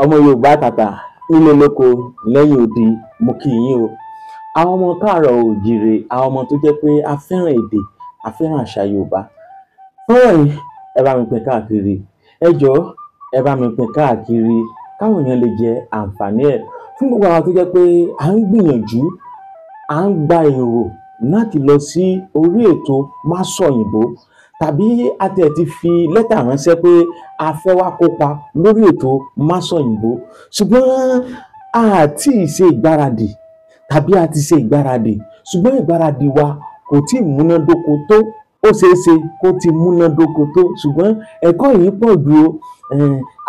Ọmọ Yorùbá tàtà nílé lóko lẹ́yìn odi, mo kí yín o. Àwọn ọmọ káàárọ̀ oòjíire, àwọn ọmọ tó jẹ́ pé a fẹ́ràn èdè, a fẹ́ràn àṣà Yorùbá. Fọ́nrán yìí, ẹ bá mi pín káàkiri. Ẹ jọ̀ọ́, ẹ bá mi pín káàkiri káwọn èèyàn lè jẹ àǹfààní ẹ̀. Fún gbogbo àwọn tó jẹ́ pé à ń gbìyànjú, à ń gba èrò láti lọ sí orí ètò Másọ̀yìnbó, tàbí a tiẹ̀ ti fi lẹ́tà ránṣẹ́ pé a fẹ́ wá kópa lórí ètò Másọ̀yìnbó, ṣùgbọ́n a tí ì ṣe ìgbáradì, tàbí a ti ṣe ìgbáradì ṣùgbọ́n ìgbáradì wa kò tí ì múnádóko tó. Ó ṣeé ṣe kó ti múnádóko tó, ṣùgbọ́n ẹ̀kọ́ yìí pọ̀ ju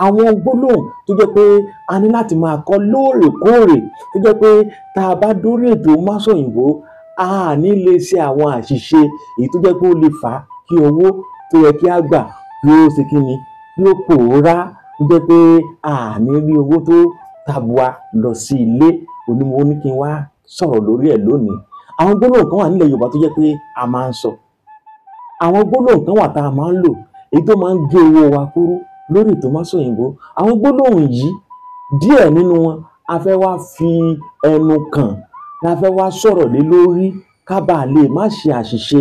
àwọn gbólóhùn tó jẹ́ pé a ní láti máa kọ́ lóòrèkóòrè, tó jẹ́ pé tá a bá dórí ètò Másọ̀yìnbó, a ní lè ṣe àwọn àṣìṣe èyí tó jẹ́ pé ó lè fà á kí owó tó yẹ kí á gbà kí ó ṣe kí ni, kí ó pòórá, tó jẹ́ pé a ní rí owó tó tabua lọ sí ilé. Onímọ̀ ní kí n wá sọ̀rọ̀ lórí ẹ̀ lónìí. Àwọn gbólóhùn kan wà nílẹ̀ Yorùbá tó jẹ́ pé a máa ń sọ. Àwọn gbólóhùn kan wà tá a máa ń lò, èyí tó máa ń gé owó wa kúrú lórí ètò Másọ̀yìnbó. Àwọn gbólóhùn yìí, díẹ̀ nínú wọn a fẹ́ wá fi ẹnu kàn, la fẹ́ wá sọ̀rọ̀ lé lórí ká bàa lè má ṣe àṣìṣe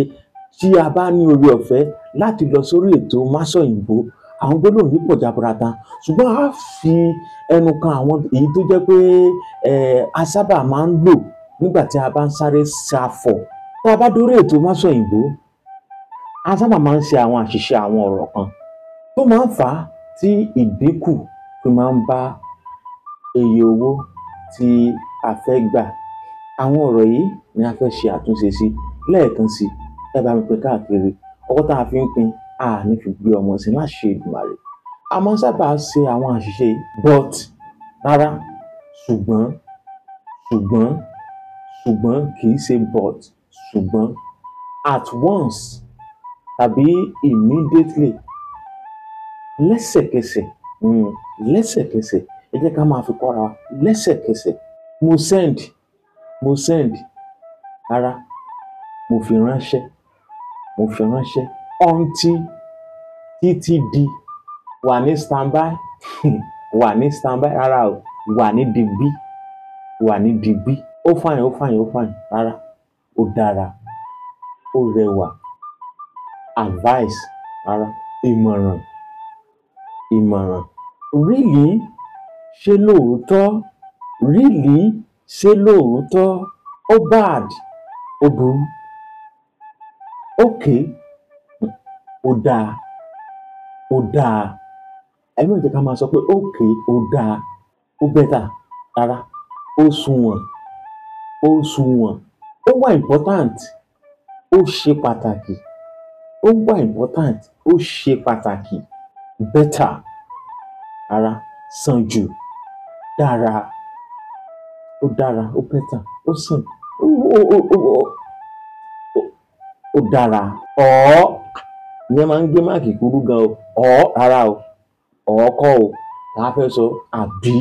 tí a bá ní oore ọ̀fẹ́ láti lọ sórí ètò Másọ̀yìnbó. Àwọn gbólóhùn yìí pọ̀ jaburata, ṣùgbọ́n a fi ẹnu kan àwọn èyí tó jẹ́ pé a sábà máa ń lò nígbà tí a bá ń sáré ṣàfọ̀. Tá a bá dórí ètò Másọ̀yìnbó, a sábà máa ń ṣe àwọn àṣìṣe àwọn ọ̀rọ̀ kan tó máa ń fà á tí ìdínkù fi máa ń bá iye owó tí a fẹ́ gbà. Àwọn ọ̀rọ̀ yìí ni a fẹ́ ṣe àtúnṣe sí. Lẹ́ẹ̀kan sí, ẹ bá mi pín káàkiri. Ọwọ́ tá a fi ń pín, a ní fi gbé ọmọ sí láṣẹ Èdùmàrè. A máa ń sábà ṣe àwọn àṣìṣe but, rárá, ṣùgbọ́n, ṣùgbọ́n, ṣùgbọ́n kì í ṣe but, ṣùgbọ́n, at once tàbí immediately, lẹ́sẹ̀kẹsẹ̀, lẹ́sẹ̀kẹsẹ̀. Ẹ jẹ́ ká máa fi kọ́ra wa lẹ́sẹ̀kẹsẹ̀. Mo send, mo send, rárá, mo fi ránṣẹ́, mo fi ránṣẹ́. Until, títí di. Wà ní standby, wà ní standby, rárá o, wà ní digbí, wà ní digbí. Ó fine, ó fine, ó fine, rárá, ó dára, ó rẹwà. Advice, rárá, ìmọ̀ràn, ìmọ̀ràn. Really, ṣé lóòótọ́? Really, ṣé lóòótọ́? Ó bad, ó burú. Okay, ó dáa, ó dáa. Ẹ má jẹ́ ká máa sọ pé okay, ó dáa, ó better, rárá, ó sunwọ̀n, ó sunwọ̀n. Ó wà important, ó ṣe pàtàkì. Ó wà important, ó ṣe pàtàkì. Better, rárá, sàn jù, dára, ó dára, ó better, ó sàn, ó dára. Or, ìyẹn máa ń gé mark kúrú gan o. Or, rárá o, or kọ́ o, tá a fẹ́ sọ àbí.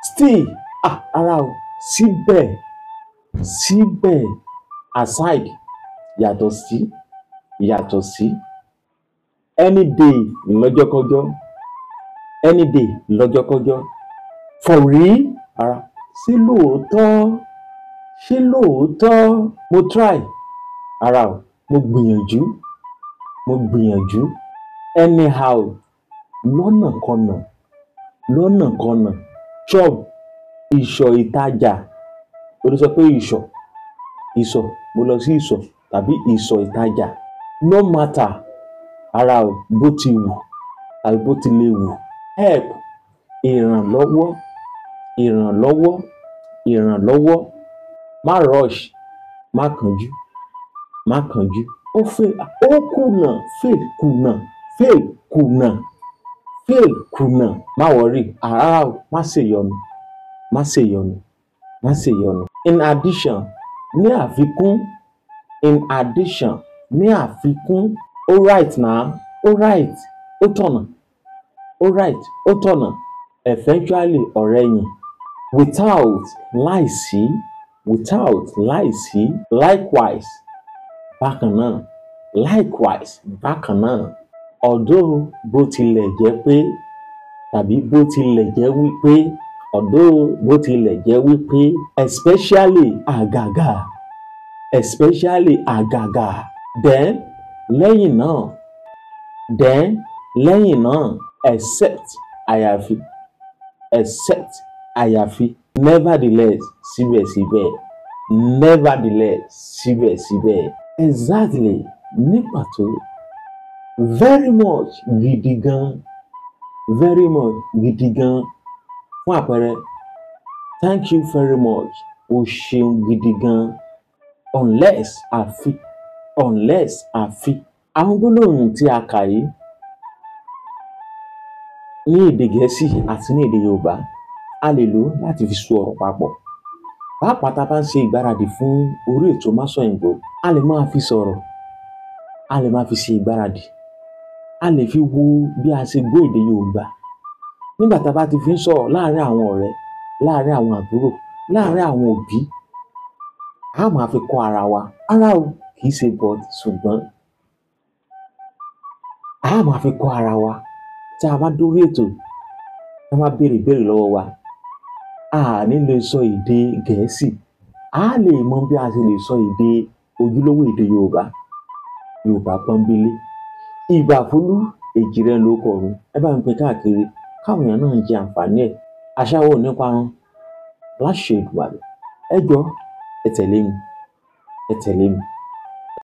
Still, ah, rárá o, síbẹ̀, síbẹ̀. Aside, yàtọ̀ sí, yàtọ̀ sí. Any day, lọ́jọ́kọ́jọ́, any day, lọ́jọ́kọ́jọ́. For real, rárá, ṣé lóòótọ́? Ṣé lóòótọ́? Mo try, rárá o, mo gbìyànjú, mo gbìyànjú. Anyhow, lọ́nàkọnà, lọ́nàkọnà. Shop, ìsọ̀ ìtajà. O lè sọ pé ìsọ̀, ìsọ̀, mo lọ sí ìsọ̀ tàbí ìsọ̀ ìtajà. No matter, rárá o, bó ti wù tàbí bó ti lè wù. Help, ìrànlọ́wọ́, ìrànlọ́wọ́, ìrànlọ́wọ́. Má rush, má kánjú, má kánjú. Ó fail, ó kùnà, fail, kùnà, fail, kùnà, fail, kùnà. Má worry, rárá o, má ṣèyọnu, má ṣèyọnu, má ṣèyọnu. In addition, ní àfikún, in addition, ní àfikún. Ó right now, ó right, ó tọ̀nà, ó right, ó tọ̀nà. Eventually, ọ̀rẹyìn. Without, láìsí, without, láìsí. Likewise, bákan náà, likewise, bákan náà. Although, bó tilẹ̀ jẹ́ pé. tàbí bó tilẹ̀ jẹ́ wípé, although, bó tilẹ̀ jẹ́ wípé. Especially, àgàgà. Especially, àgàgà. Then, lẹ́yìn náà. Then, lẹ́yìn náà. Except, àyàfi. Except, àyàfi. Nevertheless, síbẹ̀síbẹ̀. Nevertheless, síbẹ̀síbẹ̀. Exactly, ní pàtó. Very much, gidi gan. Very much, gidi gan. Fún àpẹẹrẹ, thank you very much, o ṣeun gidi gan. Unless, àfi. Unless, àfi. Àwọn gbólóhùn tí a kà yìí ní èdè Gẹ̀ẹ́sì àti ní èdè Yorùbá, a lè lò ó láti fi so ọ̀rọ̀ papọ̀, pàápàá tá a bá ń ṣe ìgbáradì fún orí ètò Másọ̀yìnbó. A lè máa fi sọ̀rọ̀, a lè máa fi ṣe ìgbáradì, a lè fi wo bí a ṣe gbọ́ èdè Yorùbá nígbà tá a bá ti fi ń sọ̀rọ̀ láàárín àwọn ọ̀rẹ́, láàárín àwọn àbúrò, láàárín àwọn òbí. A máa fi kọ́ ara wa ara o, kì í ṣe but, ṣùgbọ́n a máa fi kọ́ ara wa. Tí a bá dórí ètò, tí wọ́n bá béèrè ìbéèrè lọ́wọ́ wa, a ní lè sọ èdè Gẹ̀ẹ́sì, a lè mọ bí a ṣe lè sọ èdè ojúlówó, èdè Yorùbá, Yorùbá pọ́nbélé. Ìbàfúlú Èjìrẹ́ lórúkọ mi. Ẹ bá mi pín káàkiri káwọn èèyàn náà jẹ àǹfààní ẹ̀. Àṣà wo ò ní parun láṣẹ Èdùmàrè. Ẹ jọ̀ọ́, ẹ tẹ̀lé mi, ẹ tẹ̀lé mi.